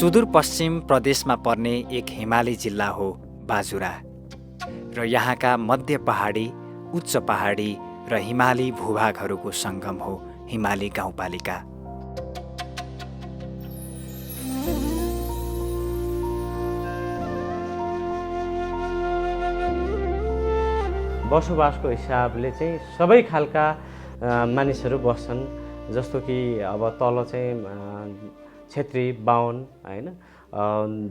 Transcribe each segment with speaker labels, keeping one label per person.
Speaker 1: सुदूरपश्चिम प्रदेशमा पर्ने एक हिमाली जिल्ला हो बाजुरा र यहाँका मध्य पहाडी, उच्च पहाडी र हिमाली भूभागहरूको सङ्गम हो हिमाली गाउँपालिका।
Speaker 2: बसोबासको हिसाबले चाहिँ सबै खालका मानिसहरू बस्छन्, जस्तो कि अब तल चाहिँ क्षेत्री, बाहुन, हैन,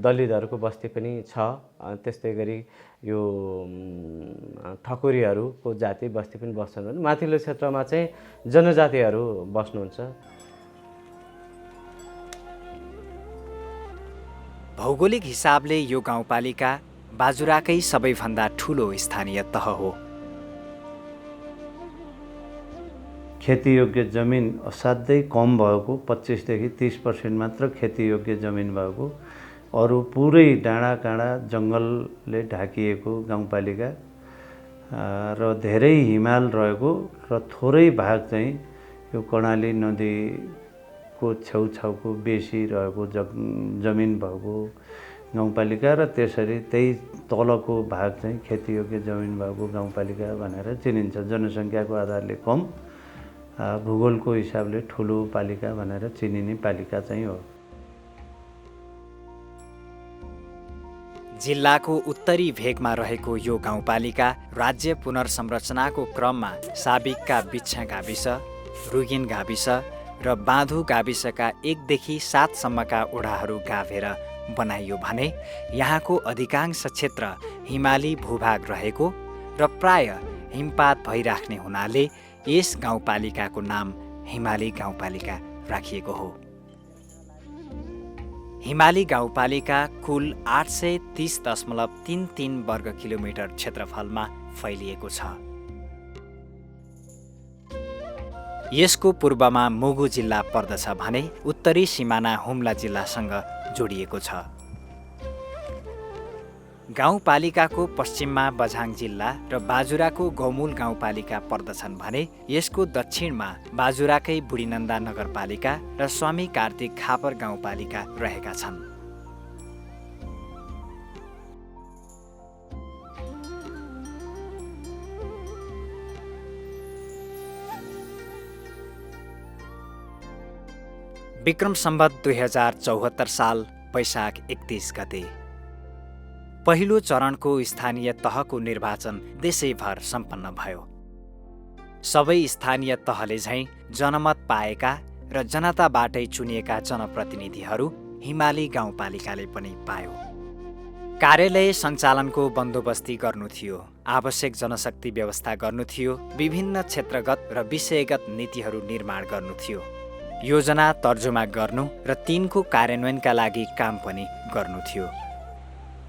Speaker 2: दलितहरूको बस्ती पनि छ। त्यस्तै गरी यो ठकुरीहरूको जाति बस्ती पनि बस्छन् भने माथिल्लो क्षेत्रमा चाहिँ जनजातिहरू बस्नुहुन्छ।
Speaker 1: भौगोलिक हिसाबले यो गाउँपालिका बाजुराकै सबैभन्दा ठुलो स्थानीय तह हो।
Speaker 3: खेतीयोग्य जमिन असाध्यै कम भएको, 25 देखि 30% मात्र खेतीयोग्य जमिन भएको, अरू पुरै डाँडाकाँडा जङ्गलले ढाकिएको गाउँपालिका र धेरै हिमाल रहेको र थोरै भाग चाहिँ यो कर्णाली नदीको छेउछाउको बेसी रहेको जमिन भएको गाउँपालिका र त्यसरी त्यही तलको भाग चाहिँ खेतीयोग्य जमिन भएको गाउँपालिका भनेर चिनिन्छ। जनसङ्ख्याको आधारले कम, भूगोलको हिसाबले ठुलो पालिका भनेर चिनिने पालिका चाहिँ हो।
Speaker 1: जिल्लाको उत्तरी भेगमा रहेको यो गाउँपालिका राज्य पुनर्संरचनाको क्रममा साबिकका बिच्छा गाविस, रुगिन गाविस र बाँधु गाविसका 1 देखि 7 सम्मका ओडाहरू गाभेर बनाइयो भने यहाँको अधिकांश क्षेत्र हिमाली भूभाग रहेको र प्राय हिमपात भइराख्ने हुनाले यस गाउँपालिकाको नाम हिमाली गाउँपालिका राखिएको हो। हिमाली गाउँपालिका कुल 830.33 वर्ग किलोमिटर क्षेत्रफलमा फैलिएको छ। यसको पूर्वमा मुगु जिल्ला पर्दछ भने उत्तरी सिमाना हुम्ला जिल्लासँग जोडिएको छ। गाउँपालिकाको पश्चिममा बझाङ जिल्ला र बाजुराको गौमुल गाउँपालिका पर्दछन् भने यसको दक्षिणमा बाजुराकै बुढीनन्दा नगरपालिका र स्वामी कार्तिक खापर गाउँपालिका रहेका छन्। विक्रम सम्वत 2074 साल वैशाख 31 गते पहिलो चरणको स्थानीय तहको निर्वाचन देशैभर सम्पन्न भयो। सबै स्थानीय तहले झैं जनमत पाएका र जनताबाटै चुनिएका जनप्रतिनिधिहरू हिमाली गाउँपालिकाले पनि पायो। कार्यालय सञ्चालनको बन्दोबस्ती गर्नु थियो, आवश्यक जनशक्ति व्यवस्था गर्नु थियो, विभिन्न क्षेत्रगत र विषयगत नीतिहरू निर्माण गर्नु थियो, योजना तर्जुमा गर्नु र तिनको कार्यान्वयनका लागि काम पनि गर्नु थियो।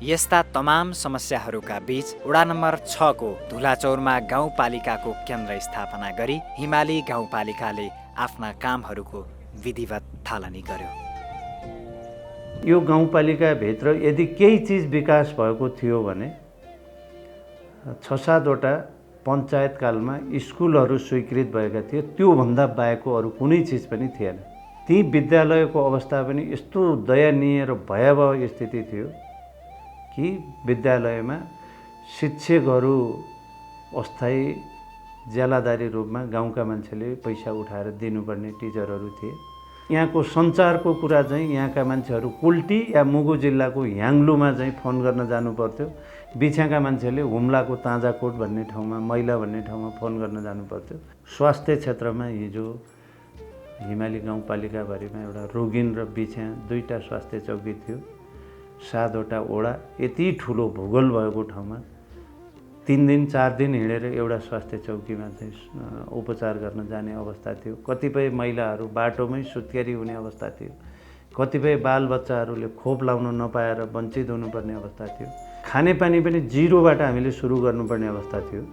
Speaker 1: यस्ता तमाम समस्याहरूका बीच वडा नम्बर 6 को धुलाचौरमा गाउँपालिकाको केन्द्र स्थापना गरी हिमाली गाउँपालिकाले आफ्ना कामहरूको विधिवत थालनी गर्यो।
Speaker 3: यो गाउँपालिकाभित्र यदि केही चिज विकास भएको थियो भने 6-7 वटा पञ्चायतकालमा स्कुलहरू स्वीकृत भएका थिए, त्योभन्दा बाहेकको अरू कुनै चिज पनि थिएन। ती विद्यालयको अवस्था पनि यस्तो दयनीय र भयावह स्थिति थियो कि विद्यालयमा शिक्षकहरू अस्थायी ज्यालादारी रूपमा गाउँका मान्छेले पैसा उठाएर दिनुपर्ने टिचरहरू थिए। यहाँको सञ्चारको कुरा चाहिँ यहाँका मान्छेहरू कुल्टी या मुगु जिल्लाको ह्याङ्लुमा चाहिँ फोन गर्न जानु पर्थ्यो। बिछ्याका मान्छेले हुम्लाको ताजाकोट भन्ने ठाउँमा, मैला भन्ने ठाउँमा फोन गर्न जानु पर्थ्यो। स्वास्थ्य क्षेत्रमा हिजो हिमाली गाउँपालिकाभरिमा एउटा रोगिन र बिछ्या 2टा स्वास्थ्य चौकी थियो, 7 वटा ओडा। यति ठुलो भूगोल भएको ठाउँमा 3 दिन 4 दिन हिँडेर एउटा स्वास्थ्य चौकीमा चाहिँ उपचार गर्न जाने अवस्था थियो। कतिपय महिलाहरू बाटोमै सुत्केरी हुने अवस्था थियो। कतिपय बालबच्चाहरूले खोप लाउन नपाएर वञ्चित हुनुपर्ने अवस्था थियो। खानेपानी पनि जिरोबाट हामीले सुरु गर्नुपर्ने अवस्था थियो।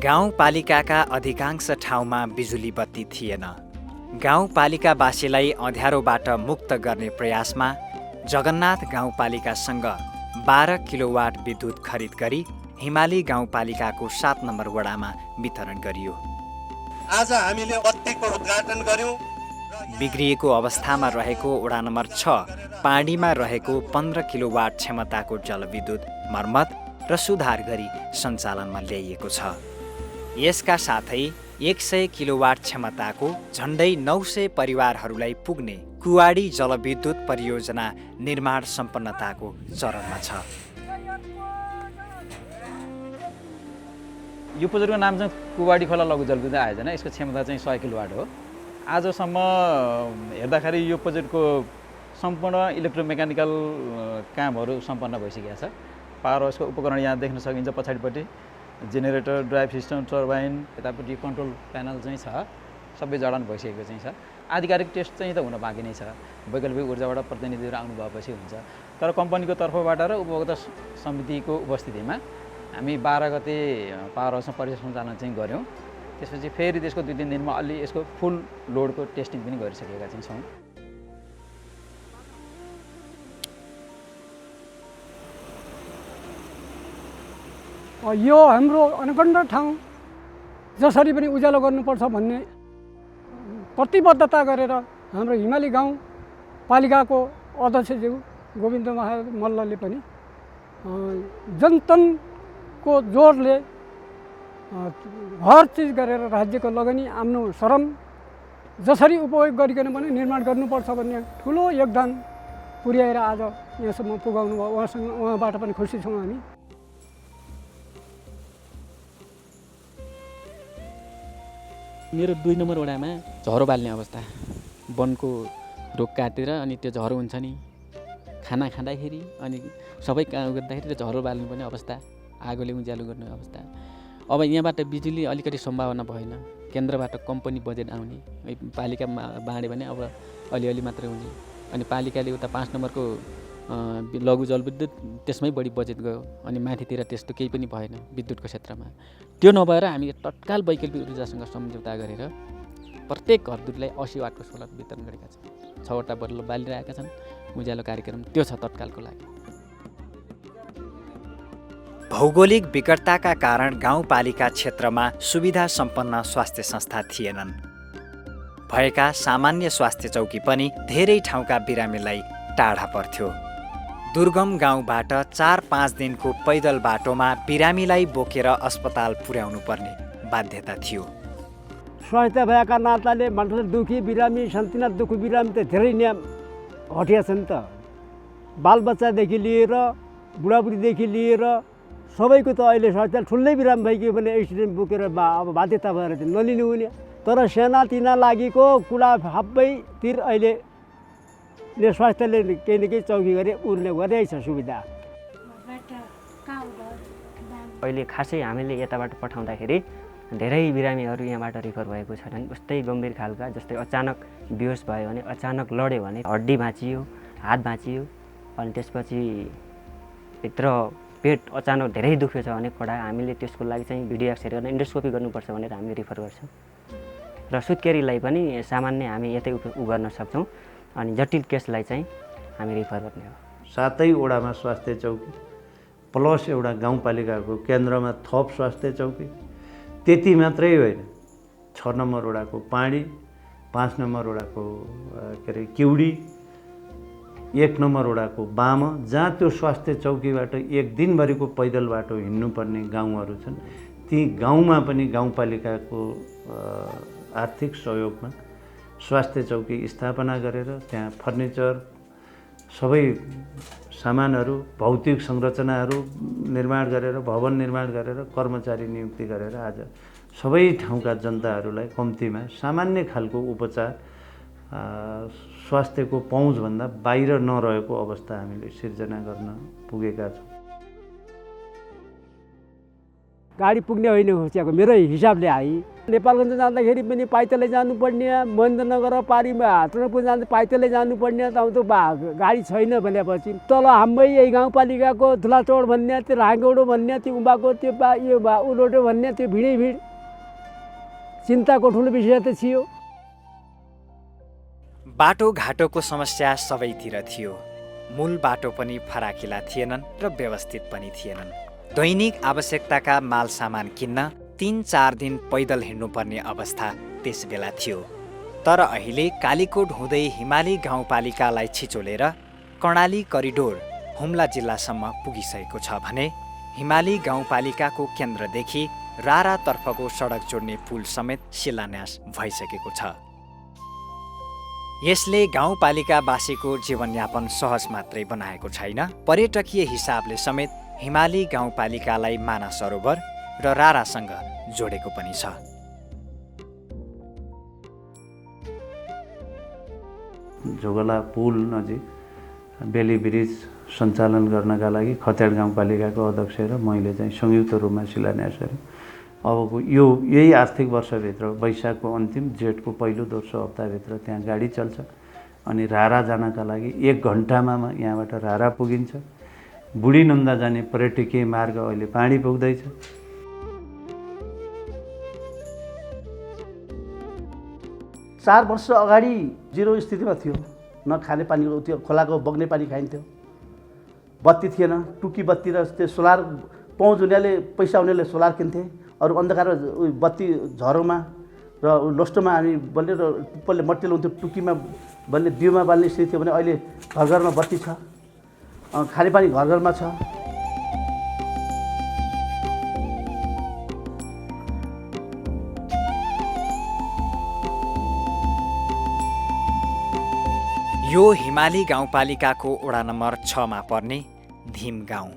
Speaker 1: गाउँपालिकाका अधिकांश ठाउँमा बिजुली बत्ती थिएन। गाउँपालिकावासीलाई अँध्यारोबाट मुक्त गर्ने प्रयासमा जगन्नाथ गाउँपालिकासँग 12 किलोवाट विद्युत खरिद गरी हिमाली गाउँपालिकाको 7 नम्बर वडामा वितरण गरियो।
Speaker 4: आज हामीले बत्तीको उद्घाटन गर्यौं।
Speaker 1: बिग्रिएको अवस्थामा रहेको वडा नम्बर 6 पाँडीमा रहेको 15 किलोवाट क्षमताको जलविद्युत मर्मत र सुधार गरी सञ्चालनमा ल्याइएको छ। यसका साथै 100 किलोवाट क्षमताको झन्डै 900 परिवारहरूलाई पुग्ने कुवाडी जलविद्युत परियोजना निर्माण सम्पन्नताको चरणमा छ।
Speaker 5: यो प्रोजेक्टको नाम चाहिँ कुवाडी खोला लघु जलविद्युत आयोजना। यसको क्षमता चाहिँ 100 किलोवाट हो। आजसम्म हेर्दाखेरि यो प्रोजेक्टको सम्पूर्ण इलेक्ट्रोमेकानिकल कामहरू सम्पन्न भइसकेको छ। पावर हाउसको उपकरण यहाँ देख्न सकिन्छ। पछाडिपट्टि जेनेरेटर, ड्राइभ सिस्टम, टर्बाइन, यतापट्टि कन्ट्रोल प्यानल चाहिँ छ। सबै जडान भइसकेको चाहिँ छ। आधिकारिक टेस्ट चाहिँ त हुन बाँकी नै छ। वैकल्पिक ऊर्जाबाट प्रतिनिधिहरू आउनु भएपछि हुन्छ। तर कम्पनीको तर्फबाट र उपभोक्ता समितिको उपस्थितिमा हामी 12 गते पावर हाउसमा परीक्षा सञ्चालन चाहिँ गऱ्यौँ। त्यसपछि फेरि त्यसको 2-3 दिनमा अलि यसको फुल लोडको टेस्टिङ पनि गरिसकेका चाहिँ छौँ।
Speaker 6: यो हाम्रो अनकण्ठ ठाउँ जसरी पनि उज्यालो गर्नुपर्छ भन्ने प्रतिबद्धता गरेर हाम्रो हिमाली गाउँपालिकाको अध्यक्षज्यू गोविन्द मल्लले पनि जनतनको जोडले हर चिज गरेर राज्यको लगानी आफ्नो श्रम जसरी उपयोग गरिकन पनि निर्माण गर्नुपर्छ भन्ने ठुलो योगदान पुर्याएर आज यहाँसम्म पुगाउनु भयो। उहाँबाट पनि खुसी छौँ हामी।
Speaker 7: मेरो 2 नम्बर वडामा झरो बाल्ने अवस्था, वनको रुख काटेर अनि त्यो झरो हुन्छ नि, खाना खाँदाखेरि अनि सबै काम गर्दाखेरि त्यो झरो बाल्नु पर्ने अवस्था, आगोले उज्यालो गर्ने अवस्था। अब यहाँबाट बिजुली अलिकति सम्भावना भएन। केन्द्रबाट कम्पनी बजेट आउने, पालिकामा बाँड्यो भने अब अलिअलि मात्रै हुने। अनि पालिकाले उता 5 नम्बरको लघु जलविद्युत त्यसमै बढी बजेट गयो। अनि माथितिर त्यस्तो केही पनि भएन विद्युतको क्षेत्रमा। त्यो नभएर हामी तत्काल वैकल्पिक ऊर्जासँग सम्झौता गरेर प्रत्येक घरधुरीलाई 80 वाटको सोलर वितरण गरेका छौँ। 6 वटा बल्ब बालिरहेका छन्। उज्यालो कार्यक्रम त्यो छ तत्कालको लागि।
Speaker 1: भौगोलिक विकटताका कारण गाउँपालिका क्षेत्रमा सुविधा सम्पन्न स्वास्थ्य संस्था थिएनन्। भएका सामान्य स्वास्थ्य चौकी पनि धेरै ठाउँका बिरामीलाई टाढा पर्थ्यो। दुर्गम गाउँबाट 4-5 दिनको पैदल बाटोमा बिरामीलाई बोकेर अस्पताल पुर्याउनु पर्ने बाध्यता थियो।
Speaker 8: स्वास्थ्य भएका नाताले मान्छे दुखी बिरामी, सानतिना दुखी बिरामी त धेरै नै हटिया छन् त। बालबच्चादेखि लिएर बुढाबुढीदेखि लिएर सबैको त अहिले स्वास्थ्य ठुलै बिरामी भइगयो भने एक्सिडेन्ट बोकेर अब बाध्यता भएर चाहिँ नलिनु हुने। तर सानातिना लागेको कुरा सबैतिर अहिले स्वास्थ्यले केही न केही चौकी गरे उर्ने गरेकै छ सुविधा।
Speaker 9: अहिले खासै हामीले यताबाट पठाउँदाखेरि धेरै बिरामीहरू यहाँबाट रिफर भएको छैनन्। उस्तै गम्भीर खालका, जस्तै अचानक बेहोस भयो भने, अचानक लड्यो भने हड्डी भाँचियो, हात भाँचियो, अनि त्यसपछि भित्र पेट अचानक धेरै दुख्यो छ भने कडा हामीले त्यसको लागि चाहिँ भिडियो एक्सरे गरेर इन्डोस्कोपी गर्नुपर्छ भनेर हामीले रिफर गर्छौँ। र सुत्केरीलाई पनि सामान्य हामी यतै गर्न सक्छौँ। अनि जटिल केसलाई चाहिँ हामी रिफर गर्ने हो।
Speaker 3: 7 वडामा स्वास्थ्य चौकी प्लस एउटा गाउँपालिकाको केन्द्रमा थप स्वास्थ्य चौकी। त्यति मात्रै होइन, 6 नम्बर वडाको पाँडी, 5 नम्बर वडाको किउडी, 1 नम्बर वडाको बाम, जहाँ त्यो स्वास्थ्य चौकीबाट एक दिनभरिको पैदल बाटो हिँड्नुपर्ने गाउँहरू छन्, ती गाउँमा पनि गाउँपालिकाको आर्थिक सहयोगमा स्वास्थ्य चौकी स्थापना गरेर त्यहाँ फर्निचर, सबै सामानहरू, भौतिक संरचनाहरू निर्माण गरेर, भवन निर्माण गरेर, कर्मचारी नियुक्ति गरेर आज सबै ठाउँका जनताहरूलाई कम्तीमा सामान्य खालको उपचार, स्वास्थ्यको पहुँचभन्दा बाहिर नरहेको अवस्था हामीले सिर्जना गर्न पुगेका छौँ।
Speaker 8: गाडी पुग्ने होइन खोसेको मेरो हिसाबले है। नेपालगञ्ज जाँदाखेरि पनि पाइतलै जानुपर्ने, महेन्द्रनगर पारीमा हाटनपुर जाँदा पाइतलै जानुपर्ने, त त्यो गाडी छैन भनेपछि तल हाम्रै यही गाउँपालिकाको धुलाचौड भन्ने, त्यो राँगौडो भन्ने, त्यो उम्बाको त्यो यो उलोटो भन्ने, त्यो भिडै भिड चिन्ताको ठुलो विषय त थियो।
Speaker 1: बाटोघाटोको समस्या सबैतिर थियो। मूल बाटो पनि फराकिला थिएनन् र व्यवस्थित पनि थिएनन्। दैनिक आवश्यकताका माल सामान किन्न 3-4 दिन पैदल हिँड्नुपर्ने अवस्था त्यस बेला थियो। तर अहिले कालीकोट हुँदै हिमाली गाउँपालिकालाई छिचोलेर कर्णाली करिडोर हुम्ला जिल्लासम्म पुगिसकेको छ भने हिमाली गाउँपालिकाको केन्द्रदेखि रारातर्फको सडक जोड्ने पुल समेत शिलान्यास भइसकेको छ। यसले गाउँपालिकावासीको जीवनयापन सहज मात्रै बनाएको छैन, पर्यटकीय हिसाबले समेत हिमाली गाउँपालिकालाई मानस सरोवर र रारासँग जोडेको पनि छ।
Speaker 3: झोगला पुल नजिक बेली ब्रिज सञ्चालन गर्नका लागि खत्याड गाउँपालिकाको अध्यक्ष र मैले चाहिँ संयुक्त रूपमा शिलान्यास गरेँ। अबको यही आर्थिक वर्षभित्र वैशाखको अन्तिम जेठको पहिलो दोस्रो हप्ताभित्र त्यहाँ गाडी चल्छ अनि रारा जानका लागि 1 घन्टामा यहाँबाट रारा पुगिन्छ। बुढीनन्दा जाने पर्यटकीय मार्ग अहिले पानी पुग्दैछ।
Speaker 10: चार वर्ष अगाडि जिरो स्थितिमा थियो, न खाने पानीको त्यो खोलाको बग्ने पानी खाइन्थ्यो, बत्ती थिएन, टुकी बत्ती र त्यो सोलर पहुँच हुनेले पैसा हुनेले सोलर किन्थे, अरू अन्धकार बत्ती झरोमा र लोस्टोमा हामी बल्ने र पिप्पलले मट्टी लाउँथ्यो, टुकीमा बल्ने दियोमा बाल्ने स्थिति थियो भने अहिले घर घरमा बत्ती छ, खानेपानी घर घरमा छ।
Speaker 1: यो हिमाली गाउँपालिकाको वडा नम्बर 6 मा पर्ने धिम गाउँ।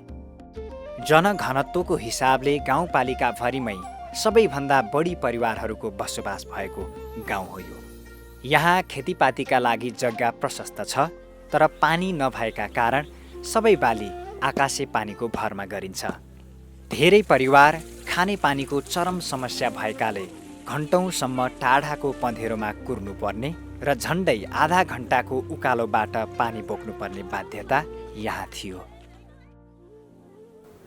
Speaker 1: जनघनत्वको हिसाबले गाउँपालिकाभरिमै सबैभन्दा बढी परिवारहरूको बसोबास भएको गाउँ हो यो। यहाँ खेतीपातीका लागि जग्गा प्रशस्त छ, तर पानी नभएका कारण सबै बाली आकाशे पानीको भरमा गरिन्छ। धेरै परिवार खानेपानीको चरम समस्या भएकाले घन्टौँसम्म टाढाको पँधेरोमा कुर्नुपर्ने र झन्डै आधा घन्टाको उकालोबाट पानी बोक्नुपर्ने बाध्यता यहाँ थियो।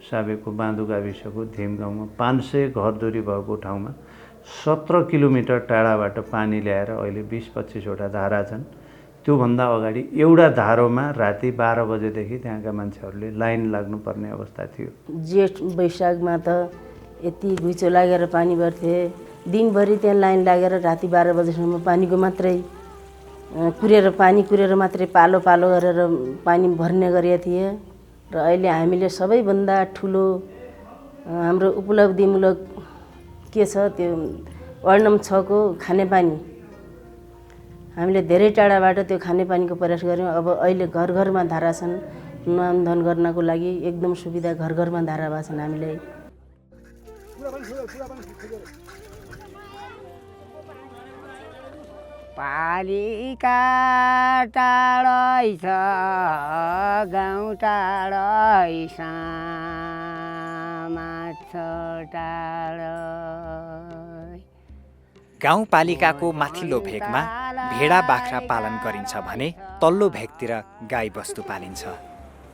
Speaker 3: साबेको बाँधु गाविसको धिम गाउँमा 500 घरधुरी भएको ठाउँमा 17 किलोमिटर टाढाबाट पानी ल्याएर अहिले 20-25 वटा धारा छन्। त्योभन्दा अगाडि एउटा धारोमा राति 12 बजेदेखि त्यहाँका मान्छेहरूले लाइन लाग्नुपर्ने अवस्था थियो।
Speaker 11: जेठ वैशाखमा त यति घुइँचो लागेर पानी भर्थे, दिनभरि त्यहाँ लाइन लागेर राति 12 बजेसम्म पानीको मात्रै कुरेर मात्रै पालो पालो गरेर पानी भर्ने गरेका थिए। र अहिले हामीले सबैभन्दा ठुलो हाम्रो उपलब्धिमूलक के छ त्यो वार्ड नम्बर 6 को खानेपानी। हामीले धेरै टाढाबाट त्यो खानेपानीको प्रयास गऱ्यौँ। अब अहिले घर घरमा धारा छन्, नुहानधुवान गर्नको लागि एकदम सुविधा, घर घरमा धारा भएको छन्। हामीलाई
Speaker 12: पालिका टाढै छ, गाउँ टाढै छ टाढै।
Speaker 1: गाउँपालिकाको माथिल्लो भेगमा भेडा बाख्रा पालन गरिन्छ भने तल्लो भेगतिर गाई बस्तु पालिन्छ।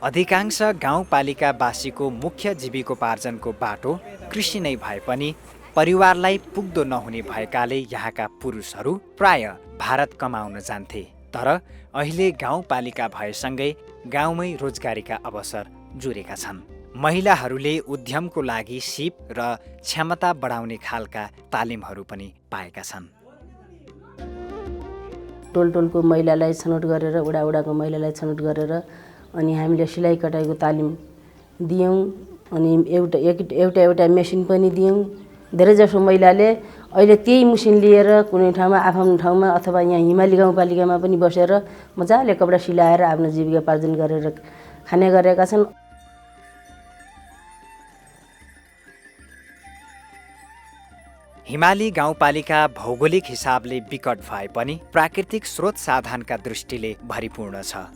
Speaker 1: अधिकांश गाउँपालिकावासीको मुख्य जीविकोपार्जनको बाटो कृषि नै भए पनि परिवारलाई पुग्दो नहुने भएकाले यहाँका पुरुषहरू प्राय भारत कमाउन जान्थे। तर अहिले गाउँपालिका भएसँगै गाउँमै रोजगारीका अवसर जुरेका छन्। महिलाहरूले उद्यमको लागि सिप र क्षमता बढाउने खालका तालिमहरू पनि पाएका छन्।
Speaker 11: टोलटोलको महिलालाई छनौट गरेर, उडाको महिलालाई छनौट गरेर अनि हामीले सिलाइ कटाइको तालिम दियौँ अनि एउटा मेसिन पनि दियौँ। धेरैजसो महिलाले अहिले त्यही मेसिन लिएर कुनै ठाउँमा आफ्नो ठाउँमा अथवा यहाँ हिमाली गाउँपालिकामा पनि बसेर मजाले कपडा सिलाएर आफ्नो जीविकोपार्जन गरेर खाने गरेका छन्।
Speaker 1: हिमाली गाउँपालिका भौगोलिक हिसाबले विकट भए पनि प्राकृतिक स्रोत साधनका दृष्टिले भरिपूर्ण छ।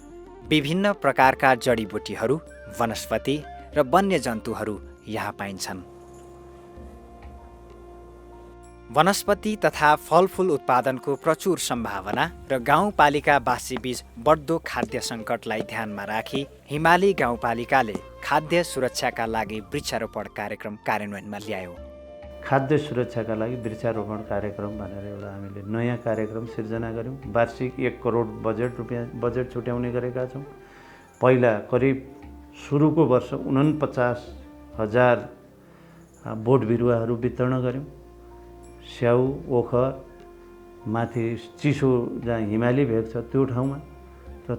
Speaker 1: विभिन्न प्रकारका जडीबुटीहरू, वनस्पति र वन्यजन्तुहरू यहाँ पाइन्छन्। वनस्पति तथा फलफुल उत्पादनको प्रचुर सम्भावना र गाउँपालिकावासी बीच बढ्दो खाद्य सङ्कटलाई ध्यानमा राखी हिमाली गाउँपालिकाले खाद्य सुरक्षाका लागि वृक्षारोपण कार्यक्रम कार्यान्वयनमा ल्यायो।
Speaker 3: खाद्य सुरक्षाका लागि वृक्षारोपण कार्यक्रम भनेर एउटा हामीले नयाँ कार्यक्रम सिर्जना गऱ्यौँ। वार्षिक 1 करोड बजेट छुट्याउने गरेका छौँ। पहिला करिब सुरुको वर्ष 49,000 बोट बिरुवाहरू वितरण गऱ्यौँ। स्याउ, ओखर, माथि चिसो जहाँ हिमाली भेग छ त्यो ठाउँमा र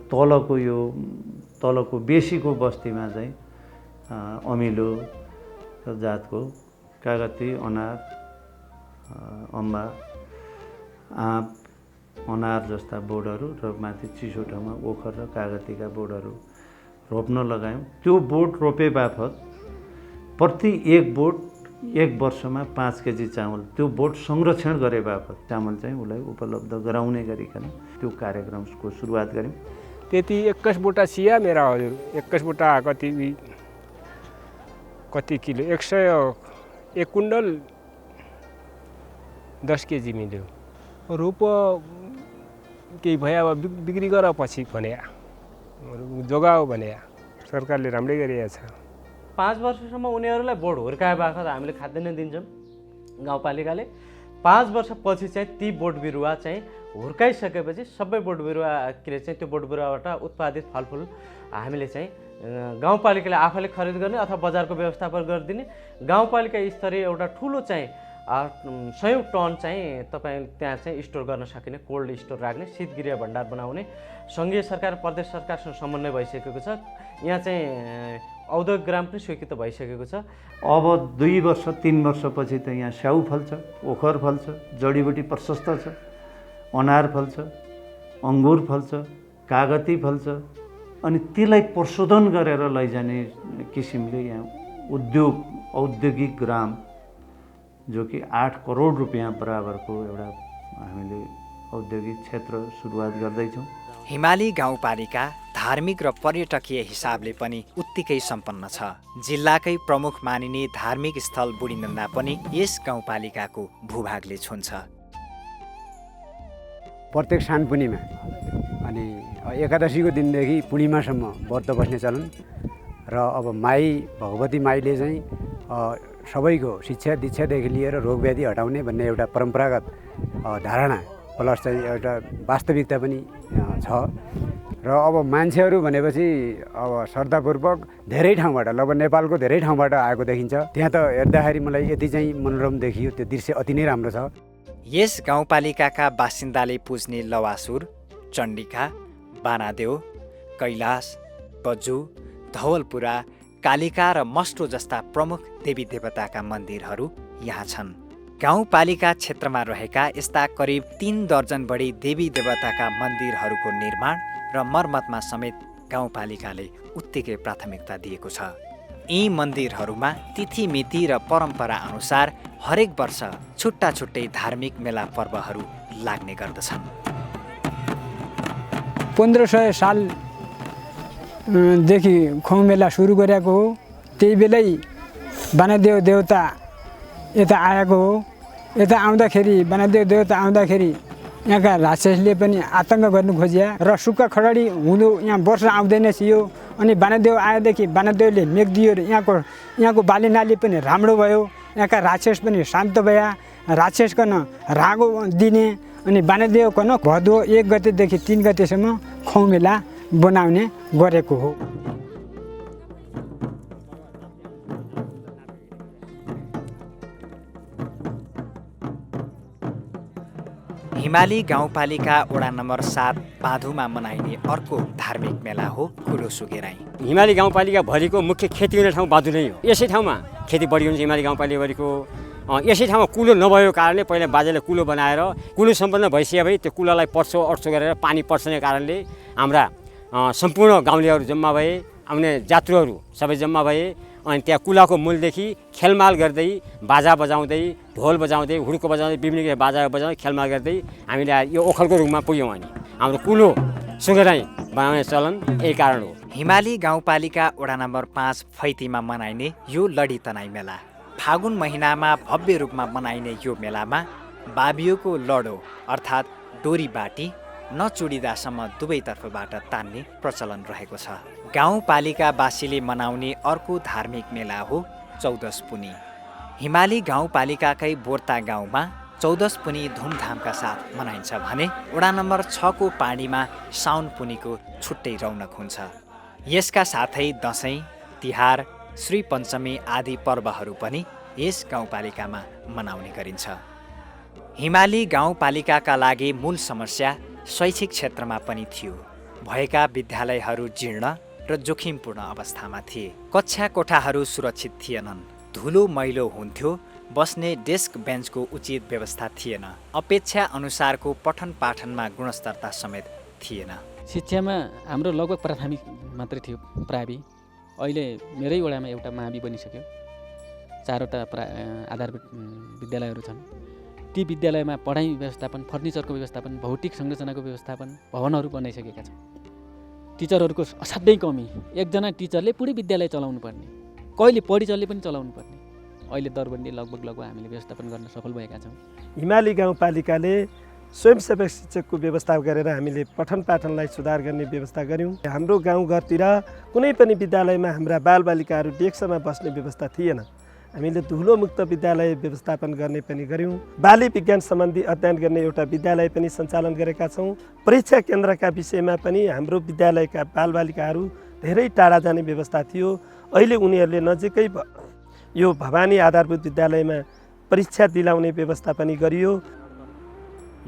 Speaker 3: तलको बेसीको बस्तीमा चाहिँ अमिलो जातको कागती, अनार, अम्बा, आँप, अनार जस्ता बोटहरू र माथि चिसो ठाउँमा ओखर र कागतीका बोटहरू रोप्न लगायौँ। त्यो बोट रोपे बापत प्रति एक बोट 1 वर्षमा 5 केजी चामल, त्यो बोट संरक्षण गरे बापत चामल चाहिँ उसलाई उपलब्ध गराउने गरिकन त्यो कार्यक्रमको सुरुवात गऱ्यौँ।
Speaker 13: त्यति 21 बोटा सिया मेरा हजुर 21 बोटा कति किलो 1 कुन्डल 10 केजी मिल्यो। रोप केही भयो अब बिक्री गर पछि भने जोगाओ भने सरकारले राम्रै गरिएको छ।
Speaker 2: 5 वर्षसम्म उनीहरूलाई बोट हुर्काए बाखत हामीले खाद्यान्न दिन्छौँ गाउँपालिकाले। 5 वर्षपछि चाहिँ ती बोट बिरुवा चाहिँ हुर्काइसकेपछि सबै बोट बिरुवाले चाहिँ त्यो बोट बिरुवाबाट उत्पादित फलफुल हामीले चाहिँ गाउँपालिकाले आफैले खरिद गर्ने अथवा बजारको व्यवस्थापन गरिदिने। गाउँपालिका स्तरीय एउटा ठुलो चाहिँ 100 टन चाहिँ तपाईँ त्यहाँ चाहिँ स्टोर गर्न सकिने कोल्ड स्टोर राख्ने, शीतगृह भण्डार बनाउने सङ्घीय सरकार प्रदेश सरकारसँग समन्वय भइसकेको छ। यहाँ चाहिँ औद्योगिक ग्राम पनि स्वीकृत भइसकेको छ।
Speaker 3: अब 2 वर्ष 3 वर्षपछि त यहाँ स्याउ फल्छ, ओखर फल्छ, जडीबुटी प्रशस्त छ, अनार फल्छ, अङ्गुर फल्छ, कागती फल्छ। अनि त्यसलाई प्रशोधन गरेर लैजाने किसिमले यहाँ औद्योगिक ग्राम जो कि 8 करोड रुपियाँ बराबरको एउटा हामीले औद्योगिक क्षेत्र सुरुवात गर्दैछौँ।
Speaker 1: हिमाली गाउँपालिका धार्मिक र पर्यटकीय हिसाबले पनि उत्तिकै सम्पन्न छ। जिल्लाकै प्रमुख मानिने धार्मिक स्थल बुढीनन्दा पनि यस गाउँपालिकाको भूभागले छुन्छ।
Speaker 8: प्रत्येक सान पूर्णिमा अनि एकादशीको दिनदेखि पूर्णिमासम्म व्रत बस्ने चलन र अब माई भगवती माईले चाहिँ सबैको शिक्षा दीक्षादेखि लिएर रोगव्याधि हटाउने भन्ने एउटा परम्परागत धारणा प्लस चाहिँ एउटा वास्तविकता पनि छ। र अब मान्छेहरू भनेपछि अब श्रद्धापूर्वक धेरै ठाउँबाट लगभग नेपालको धेरै ठाउँबाट आएको देखिन्छ। त्यहाँ त हेर्दाखेरि मलाई यति चाहिँ मनोरम देखियो, त्यो दृश्य अति नै राम्रो छ।
Speaker 1: यस गाउँपालिकाका बासिन्दाले पुज्ने लवासुर, चण्डिका, बानादेव, कैलाश, बज्जु, धवलपुरा, कालिका र मस्टो जस्ता प्रमुख देवी देवताका मन्दिरहरू यहाँ छन्। गाउँपालिका क्षेत्रमा रहेका यस्ता करिब 3 दर्जन बढी देवी देवताका मन्दिरहरूको निर्माण र मर्मतमा समेत गाउँपालिकाले उत्तिकै प्राथमिकता दिएको छ। यी मन्दिरहरूमा तिथिमिति र परम्परा अनुसार हरेक वर्ष छुट्टा छुट्टै धार्मिक मेला पर्वहरू लाग्ने गर्दछन्।
Speaker 6: 1500 सालदेखि खौ मेला सुरु गरेको हो। त्यही बेलै वनदेव देवता यता आएको हो। यता आउँदाखेरि वनदेव देवता आउँदाखेरि यहाँका राक्षसले पनि आतङ्क गर्नु खोजिया र सुक्खा खडडी हुँदो यहाँ वर्ष आउँदैन थियो। अनि वनदेव आएदेखि वनदेवले मेघ दियो र यहाँको बालीनाली पनि राम्रो भयो। यहाँका राक्षस पनि शान्त भया। राक्षसकन रागो दिने अनि वनदेवकन भदौ 1 गतेदेखि 3 गतेसम्म खौ मेला बनाउने गरेको हो।
Speaker 1: हिमाली गाउँपालिका वडा नम्बर 7 बाँधुमा मनाइने अर्को धार्मिक मेला हो कुलो सुगेराई।
Speaker 14: हिमाली गाउँपालिका भरिको मुख्य खेती हुने ठाउँ बाँधु नै हो। यसै ठाउँमा खेती बढी हुन्छ हिमाली गाउँपालिका भरिको। यसै ठाउँमा कुलो नभएको कारणले पहिला बाजेले कुलो बनाएर कुलो सम्पन्न भइसके भए त्यो कुलोलाई पर्छो अर्छो गरेर पानी पर्छने कारणले हाम्रा सम्पूर्ण गाउँलेहरू जम्मा भए, आउने जात्रुहरू सबै जम्मा भए। अनि त्यहाँ कुलाको मूलदेखि खेलमाल गर्दै बाजा बजाउँदै ढोल बजाउँदै हुड्को बजाउँदै विभिन्न बाजा बजाउँदै खेलमाल गर्दै हामीले यो ओखलको रूपमा पुग्यौँ। अनि हाम्रो कुलो सुगेराई बनाउने चलन यही कारण हो।
Speaker 1: हिमाली गाउँपालिका वडा नम्बर 5 फैतीमा मनाइने यो लडी तनाई मेला फागुन महिनामा भव्य रूपमा मनाइने यो मेलामा बाबियोको लडो अर्थात् डोरी बाटी नचुडिदासम्म दुवैतर्फबाट तान्ने प्रचलन रहेको छ। गाउँपालिकावासीले मनाउने अर्को धार्मिक मेला हो चौदस पुनी। हिमाली गाउँपालिकाकै बोर्ता गाउँमा चौदस पुनी धुमधामका साथ मनाइन्छ भने वडा नम्बर 6 को पानीमा साउन पुनीको छुट्टै रौनक हुन्छ। यसका साथै दसैँ, तिहार, श्री पञ्चमी आदि पर्वहरू पनि यस गाउँपालिकामा मनाउने गरिन्छ। हिमाली गाउँपालिकाका लागि मूल समस्या शैक्षिक क्षेत्रमा पनि थियो। भएका विद्यालयहरू जीर्ण र जोखिमपूर्ण अवस्थामा थिए। कक्षा कोठाहरू सुरक्षित थिएनन्। धुलो मैलो हुन्थ्यो। बस्ने डेस्क बेन्चको उचित व्यवस्था थिएन। अपेक्षा अनुसारको पठन पाठनमा गुणस्तरता समेत थिएन।
Speaker 7: शिक्षामा हाम्रो लगभग प्राथमिक मात्रै थियो, प्रावि। अहिले मेरै वडामा एउटा मावि बनिसक्यो। 4वटा आधारभूत विद्यालयहरू छन्। ती विद्यालयमा पढाइ व्यवस्थापन, फर्निचरको व्यवस्थापन, भौतिक संरचनाको व्यवस्थापन, भवनहरू बनाइसकेका छन्। टिचरहरूको असाध्यै कमी। एकजना टिचरले पुरै विद्यालय चलाउनु पर्ने, कहिले परिचरले पनि चलाउनु पर्ने। अहिले दरबन्दी लगभग हामीले व्यवस्थापन गर्न सफल भएका छौँ।
Speaker 15: हिमाली गाउँपालिकाले स्वयंसेवक शिक्षकको व्यवस्था गरेर हामीले पठन पाठनलाई सुधार गर्ने व्यवस्था गऱ्यौँ। हाम्रो गाउँघरतिर कुनै पनि विद्यालयमा हाम्रा बालबालिकाहरू डेस्कमा बस्ने व्यवस्था थिएन। हामीले धुलोमुक्त विद्यालय व्यवस्थापन गर्ने पनि गऱ्यौँ। बाली विज्ञान सम्बन्धी अध्ययन गर्ने एउटा विद्यालय पनि सञ्चालन गरेका छौँ। परीक्षा केन्द्रका विषयमा पनि हाम्रो विद्यालयका बालबालिकाहरू धेरै टाढा जाने व्यवस्था थियो। अहिले उनीहरूले नजिकै यो भवानी आधारभूत विद्यालयमा परीक्षा दिलाउने व्यवस्था पनि गरियो।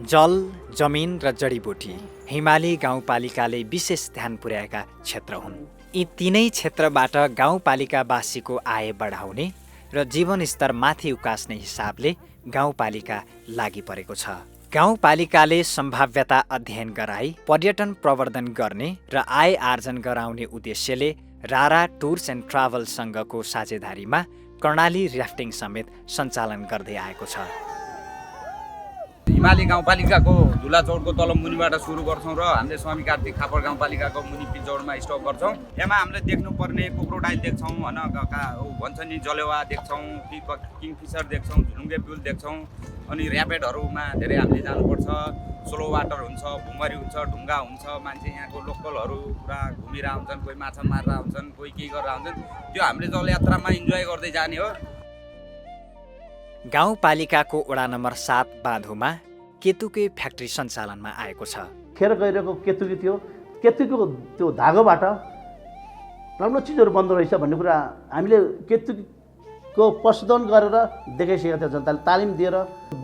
Speaker 1: जल, जमिन र जडीबुटी हिमाली गाउँपालिकाले विशेष ध्यान पुर्याएका क्षेत्र हुन्। यी तीनै क्षेत्रबाट गाउँपालिकावासीको आय बढाउने र जीवनस्तर माथि उकास्ने हिसाबले गाउँपालिका लागि परेको छ। गाउँपालिकाले सम्भाव्यता अध्ययन गराई पर्यटन प्रवर्धन गर्ने र आय आर्जन गराउने उद्देश्यले रारा टुर्स एन्ड ट्राभल्ससँगको साझेदारीमा कर्णाली र्याफ्टिङ समेत सञ्चालन गर्दै आएको छ।
Speaker 16: हिमाली गाउँपालिकाको झुलाचौरको तल मुनिबाट सुरु गर्छौँ र हामीले स्वामी कार्तिक खापर गाउँपालिकाको मुनि पिचौरमा स्टप गर्छौँ। यसमा हामीले देख्नुपर्ने क्रोकोडाइल देख्छौँ, होइन भन्छ नि जलेवा देख्छौँ, किङफिसर देख्छौँ, झुलुङ्गे पुल देख्छौँ। अनि ऱ्यापेडहरूमा धेरै हामीले जानुपर्छ। स्लो वाटर हुन्छ, भुमरी हुन्छ, ढुङ्गा हुन्छ। मान्छे यहाँको लोकलहरू पुरा घुमिरहेका हुन्छन्, कोही माछा मारेर हुन्छन्, कोही के गरेर हुन्छन्। त्यो हामीले जलयात्रामा इन्जोय गर्दै जाने हो।
Speaker 1: गाउँपालिकाको वडा नम्बर 7 बाँधोमा केतुके फ्याक्ट्री सञ्चालनमा आएको छ।
Speaker 10: खेर गइरहेको केतुकी थियो। केतुकीको त्यो धागोबाट राम्रो चिजहरू बन्दो रहेछ भन्ने कुरा हामीले केतुकीको पशुधन गरेर देखाइसकेका थियो। जनताले तालिम दिएर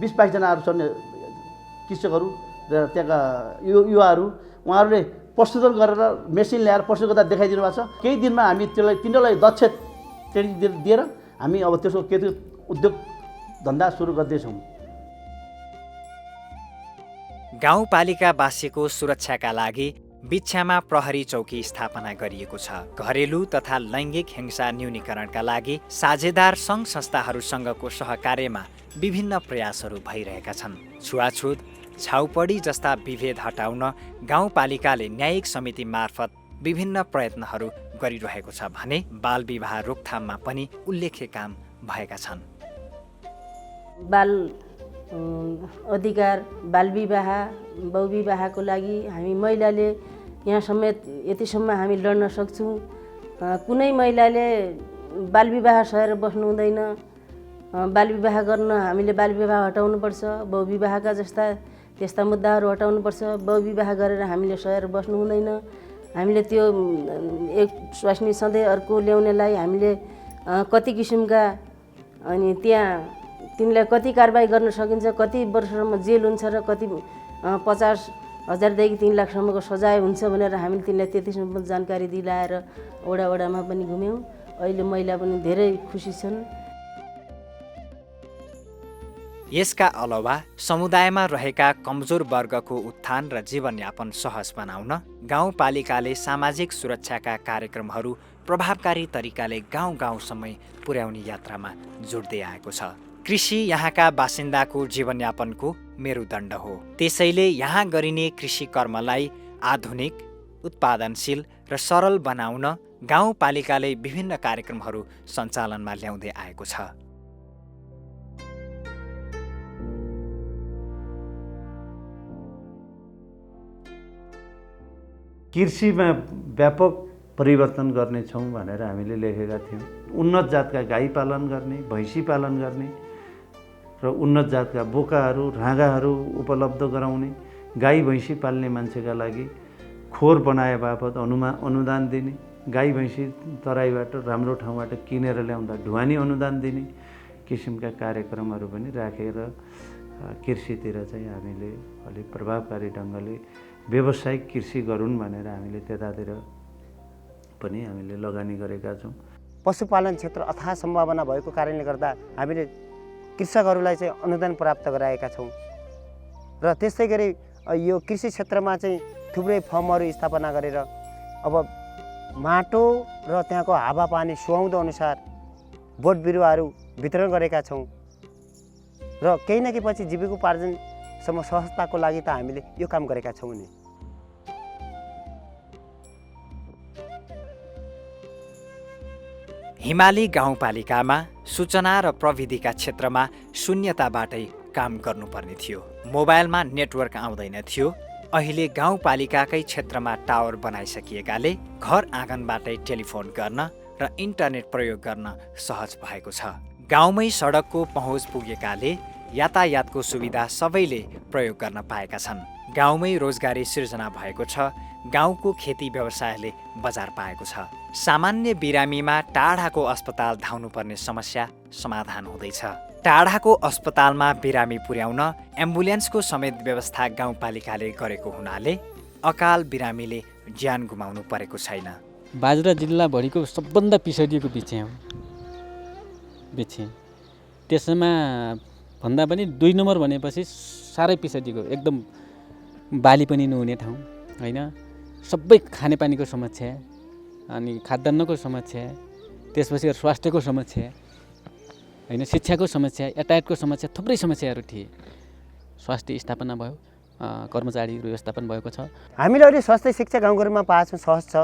Speaker 10: 20-22 जनाहरू छन् कृषकहरू र त्यहाँका युवाहरू, उहाँहरूले पशुधन गरेर मेसिन ल्याएर पशु गर्दा देखाइदिनु भएको छ। केही दिनमा हामी तिनीहरूलाई दक्ष ट्रेनिङ दिएर हामी अब त्यसको केतु उद्योग धन्दा सुरु गर्दैछौँ।
Speaker 1: गाउँपालिकावासीको सुरक्षाका लागि बिछ्यामा प्रहरी चौकी स्थापना गरिएको छ। घरेलु तथा लैङ्गिक हिंसा न्यूनीकरणका लागि साझेदार सङ्घ संस्थाहरूसँगको सहकार्यमा विभिन्न प्रयासहरू भइरहेका छन्। छुवाछुत, छाउपडी जस्ता विभेद हटाउन गाउँपालिकाले न्यायिक समिति मार्फत विभिन्न प्रयत्नहरू गरिरहेको छ भने बालविवाह रोकथाममा पनि उल्लेख्य काम भएका छन्।
Speaker 11: बाल अधिकार, बालविवाह, बहुविवाहको लागि हामी महिलाले यहाँ समेत यतिसम्म हामी लड्न सक्छौँ। कुनै महिलाले बालविवाह सहेर बस्नु हुँदैन। बालविवाह गर्न हामीले बालविवाह हटाउनुपर्छ। बहुविवाहका त्यस्ता मुद्दाहरू हटाउनुपर्छ। बहुविवाह गरेर हामीले सहेर बस्नु हुँदैन। हामीले त्यो एक स्वास्नी सधैँ अर्को ल्याउनेलाई हामीले कति किसिमका अनि त्यहाँ तिनलाई कति कारबाही गर्न सकिन्छ, कति वर्षसम्म जेल हुन्छ र कति 50,000 देखि 3 लाखसम्मको सजाय हुन्छ भनेर हामीले तिनलाई त्यतिसम्म जानकारी दिलाएर वडामा पनि घुम्यौँ। अहिले महिला पनि धेरै खुसी छन्।
Speaker 1: यसका अलावा समुदायमा रहेका कमजोर वर्गको उत्थान र जीवनयापन सहज बनाउन गाउँपालिकाले सामाजिक सुरक्षाका कार्यक्रमहरू प्रभावकारी तरिकाले गाउँ-गाउँसम्मै पुर्याउने यात्रामा जोड्दै आएको छ। कृषि यहाँका बासिन्दाको जीवनयापनको मेरुदण्ड हो। त्यसैले यहाँ गरिने कृषि कर्मलाई आधुनिक, उत्पादनशील र सरल बनाउन गाउँपालिकाले विभिन्न कार्यक्रमहरू सञ्चालनमा ल्याउँदै आएको छ।
Speaker 3: कृषिमा व्यापक परिवर्तन गर्नेछौँ भनेर हामीले लेखेका थियौँ। उन्नत जातका गाई पालन गर्ने, भैँसी पालन गर्ने र उन्नत जातका बोकाहरू, राँगाहरू उपलब्ध गराउने, गाई भैँसी पाल्ने मान्छेका लागि खोर बनाए बापत अनुदान दिने, गाई भैँसी तराईबाट राम्रो ठाउँबाट किनेर ल्याउँदा ढुवानी अनुदान दिने किसिमका कार्यक्रमहरू पनि राखेर कृषितिर चाहिँ हामीले अलिक प्रभावकारी ढङ्गले व्यावसायिक कृषि गरून् भनेर हामीले त्यतातिर पनि हामीले लगानी गरेका छौँ।
Speaker 17: पशुपालन क्षेत्र अथाह सम्भावना भएको कारणले गर्दा हामीले कृषकहरूलाई चाहिँ अनुदान प्राप्त गराएका छौँ र त्यस्तै गरी यो कृषि क्षेत्रमा चाहिँ थुप्रै फर्महरू स्थापना गरेर अब माटो र त्यहाँको हावापानी सुहाउँदो अनुसार बोट बिरुवाहरू वितरण गरेका छौँ र केही न केही पछि जीविकोपार्जनसम्म सहजताको लागि त हामीले यो काम गरेका छौँ नि।
Speaker 1: हिमाली गाउँपालिकामा सूचना र प्रविधिका क्षेत्रमा शून्यताबाटै काम गर्नुपर्ने थियो। मोबाइलमा नेटवर्क आउँदैन थियो। अहिले गाउँपालिकाकै क्षेत्रमा टावर बनाइसकिएकाले घर आँगनबाटै टेलिफोन गर्न र इन्टरनेट प्रयोग गर्न सहज भएको छ। गाउँमै सडकको पहुँच पुगेकाले यातायातको सुविधा सबैले प्रयोग गर्न पाएका छन्। गाउँमै रोजगारी सिर्जना भएको छ। गाउँको खेती व्यवसायले बजार पाएको छ। सामान्य बिरामीमा टाढाको अस्पताल धाउनुपर्ने समस्या समाधान हुँदैछ। टाढाको अस्पतालमा बिरामी पुर्याउन एम्बुलेन्सको समेत व्यवस्था गाउँपालिकाले गरेको हुनाले अकाल बिरामीले ज्यान गुमाउनु परेको छैन।
Speaker 7: बाजुरा जिल्लाभरिको सबभन्दा पिछडिएको बिछे हो। त्यसमा भन्दा पनि 2 नम्बर भनेपछि साह्रै पिछडिएको, एकदम बाली पनि नहुने ठाउँ होइन। सबै खानेपानीको समस्या, अनि खाद्यान्नको समस्या, त्यसपछि स्वास्थ्यको समस्या होइन, शिक्षाको समस्या, यातायातको समस्या, थुप्रै समस्याहरू थिए। स्वास्थ्य स्थापना भयो, कर्मचारी व्यवस्थापन भएको छ।
Speaker 17: हामीले अहिले स्वास्थ्य शिक्षा गाउँघरमा पाएको छौँ, सहज छ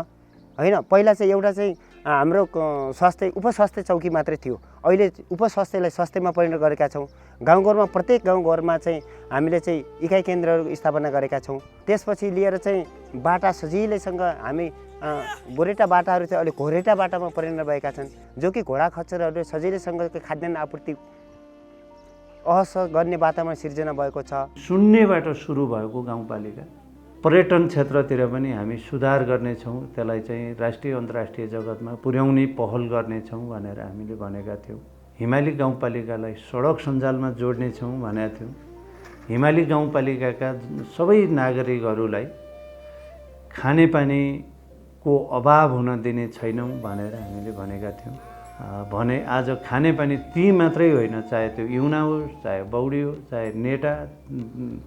Speaker 17: होइन। पहिला चाहिँ एउटा चाहिँ हाम्रो स्वास्थ्य उपस्वास्थ्य चौकी मात्रै थियो, अहिले उपस्वास्थ्यलाई स्वास्थ्यमा परिणत गरेका छौँ। गाउँघरमा प्रत्येक गाउँघरमा चाहिँ हामीले चाहिँ इकाइ केन्द्रहरू स्थापना गरेका छौँ। त्यसपछि लिएर चाहिँ बाटा सजिलैसँग हामी गोरेटा बाटाहरू चाहिँ अहिले घोरेटा बाटामा परिणत भएका छन्, जो कि घोडा खच्चरहरूले सजिलैसँग खाद्यान्न आपूर्ति गर्ने वातावरण सिर्जना भएको छ।
Speaker 3: शून्यबाट सुरु भएको गाउँपालिका पर्यटन क्षेत्रतिर पनि हामी सुधार गर्नेछौँ, त्यसलाई चाहिँ राष्ट्रिय अन्तर्राष्ट्रिय जगतमा पुर्याउने पहल गर्नेछौँ भनेर हामीले भनेका थियौँ। हिमाली गाउँपालिकालाई सडक सञ्जालमा जोड्नेछौँ भनेका थियौँ। हिमाली गाउँपालिकाका सबै नागरिकहरूलाई खानेपानीको अभाव हुन दिने छैनौँ भनेर हामीले भनेका थियौँ। भने आज खानेपानी ती मात्रै होइन, चाहे त्यो युना होस्, चाहे बौडी होस्, चाहे नेटा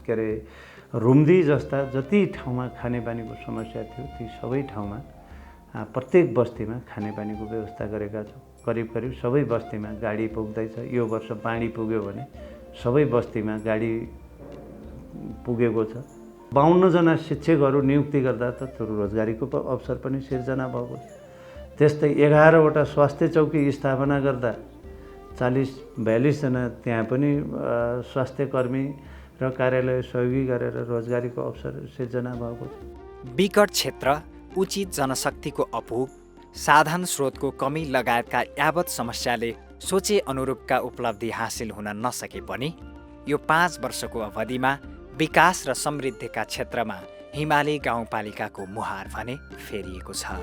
Speaker 3: के अरे रुम्दी जस्ता जति ठाउँमा खानेपानीको समस्या थियो ती सबै ठाउँमा प्रत्येक बस्तीमा खानेपानीको व्यवस्था गरेका छौँ। करिब करिब सबै बस्तीमा गाडी पुग्दैछ। यो वर्ष पानी पुग्यो भने सबै बस्तीमा गाडी पुगेको छ। 52 जना शिक्षकहरू नियुक्ति गर्दा त रोजगारीको अवसर पनि सिर्जना भएको छ। त्यस्तै 11 वटा स्वास्थ्य चौकी स्थापना गर्दा 40-42 जना त्यहाँ पनि स्वास्थ्य कर्मी र कार्यालय सहयोगी गरेर रोजगारीको अवसर सिर्जना भएको छ।
Speaker 1: विकट क्षेत्र, उचित जनशक्तिको अपुग, साधन स्रोतको कमी लगायतका यावत समस्याले सोचे अनुरूपका उपलब्धि हासिल हुन नसके पनि यो 5 वर्षको अवधिमा विकास र समृद्धिका क्षेत्रमा हिमाली गाउँपालिकाको मुहार भने फेरिएको छ।